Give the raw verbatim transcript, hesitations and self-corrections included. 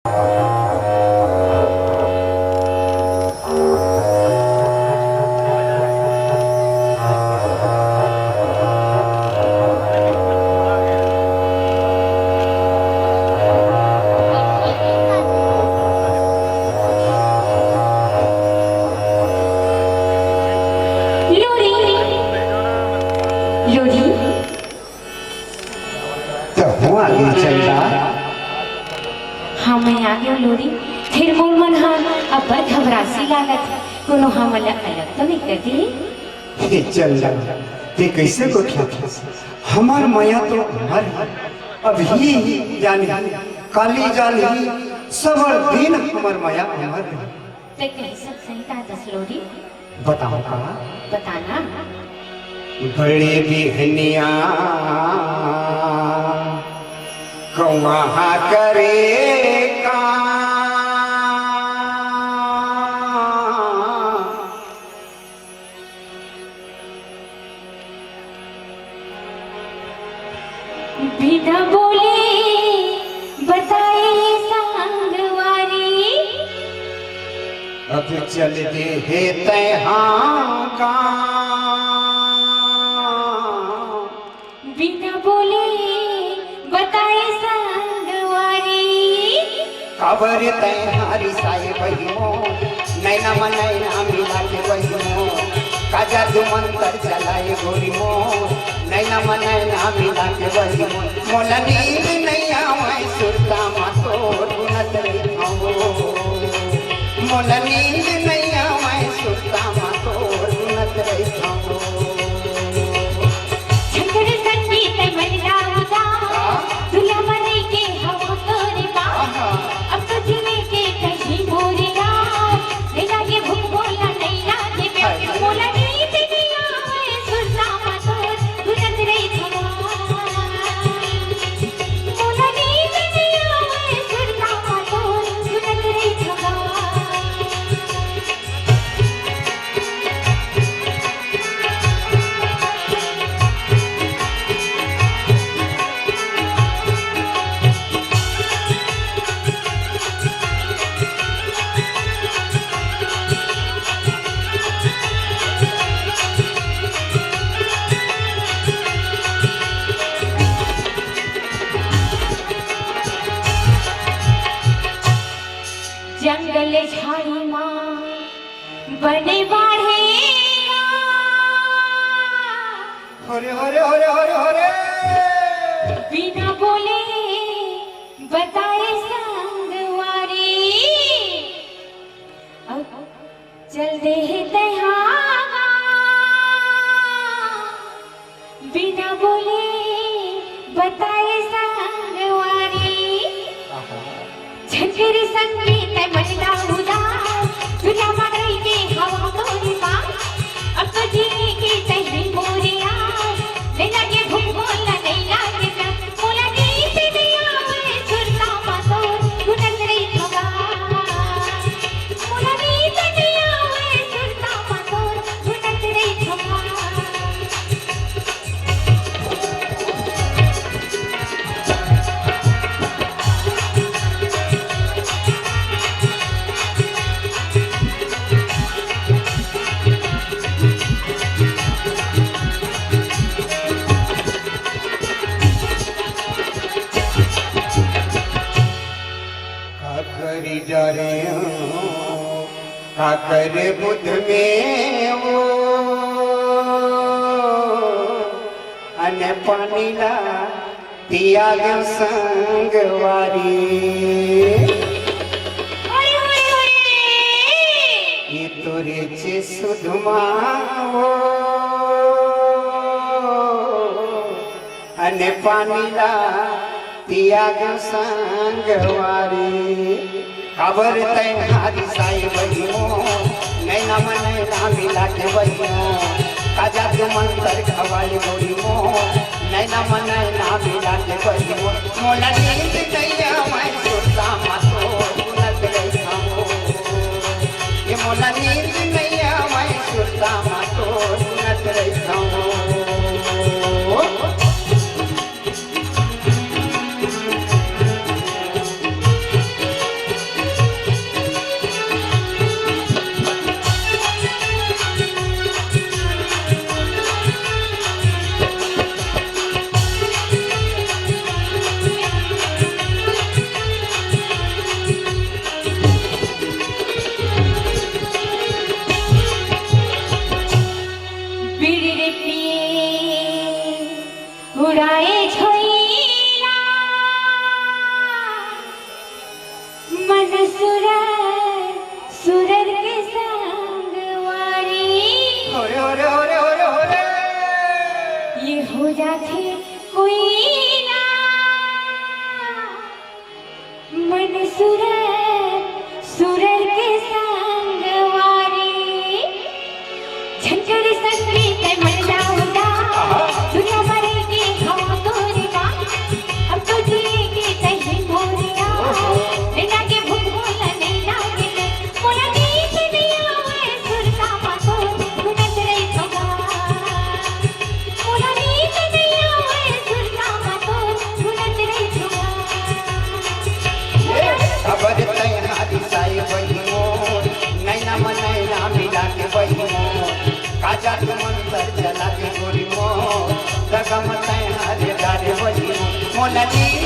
लोरी, लोरी। त हुआ गे चंदा। हाँ, मैं आ गेंव लोरी। फेर मोर मन ह अब्बड़ घबरासी लागत हे। कोनो ह मोला अलग तो नइ कर दिही? हे चंदा, तें कइसे गोठियाथस? हमर मया तो अमर हे। अभी जानही, काली जानही, सबो दिन हमर मया अमर रही। तें कहि सकथस का दस लोरी? बतावँव का? बता ना। बड़े बिहनिया कौआ करे का। बिना बोले बताए संगवारी। अब चल दे हे तैं हाँ का। बिना बोले बताए संगवारी। काबर तैं हा रिसाए बहिनी मोर, नैना म नैना मिला के बहिनी मोर, का जादू मंतर चलाए गोरी मोर, नैना म नैना मिला के बहिनी मोर। मोला नींद नइ आवय सुरता म तोर गुनत रहिथँव, मोला नींद नइ आवय सुरता म तोर गुनत रहिथँव। झंझर संगीत मन ला उदास, दुनिया मन के हवा तोरे पास। अब तो जीने के कहीं मोरे यार, नइ लागे भूख मोला नइ लागे प्यास। मोला नींद नइ आवय सुरता म तोर गुनत रहिथँव। मोला नींद नइ आवय सुरता म तोर गुनत रहिथँव। जंगल झाड़ी मा बने बाढ़े गा। हरे, हरे, हरे, हरे, हरे। बिना बोले बताए संगवारी। अब चल दे हे तैं हा गा। बिना बोले बताए संगवारी। झंझरी संगीत मन ला उदास, दुनिया म रहिके हवा तोरे पास। अब तो जीने के कहीं मोरे यार, नइ लागे भूख मोला नइ लागे प्यास। मोला नींद नइ आवय सुरता म तोर गुनत रहिथँव गा। मोला नींद नइ आवय सुरता म तोर गुनत रहिथँव गा। का करी डरेंव, का करे बुध में वो, अने पानी ला पिया गेंव संगवारी। ओए, ओए, ओए। ये तोरे चे सुधमा वो, अने पानी ला पिया गेंव संगवारी। काबर तैं हा रिसाए बहिनी मोर, नैना म नैना मिला के बहिनी मोर, का जादू मंतर खवाए गोरी मोर, नैना म नैना मिला के बहिनी मोर। मोला नींद नइ आवय सुरता म तोर गुनत रहिथँव। ये मोला नींद नइ आवय सुरता म तोर गुनत रहिथँव। सुरर सुरर के संगवारी, झंझर संगीत मन लाउदा, दुनिया भर के घाव तोरे बा। अब तो जिए के चाही मोरिया, नैना के भूख मोला नैना के ले, मोला नींद नइ आवे सुरता मा तोर धुनत रहिथों गा। मोला नींद नइ आवे सुरता मा तोर धुनत रहिथों गा। खबर तैं हरी साई बहिनी मोर, नैना म नैना मिला के बहिनी मोर, काजा के मंतर चला के गोरी मोर, दगम तैं हरे डारे बहिनी मोर, मोला नींद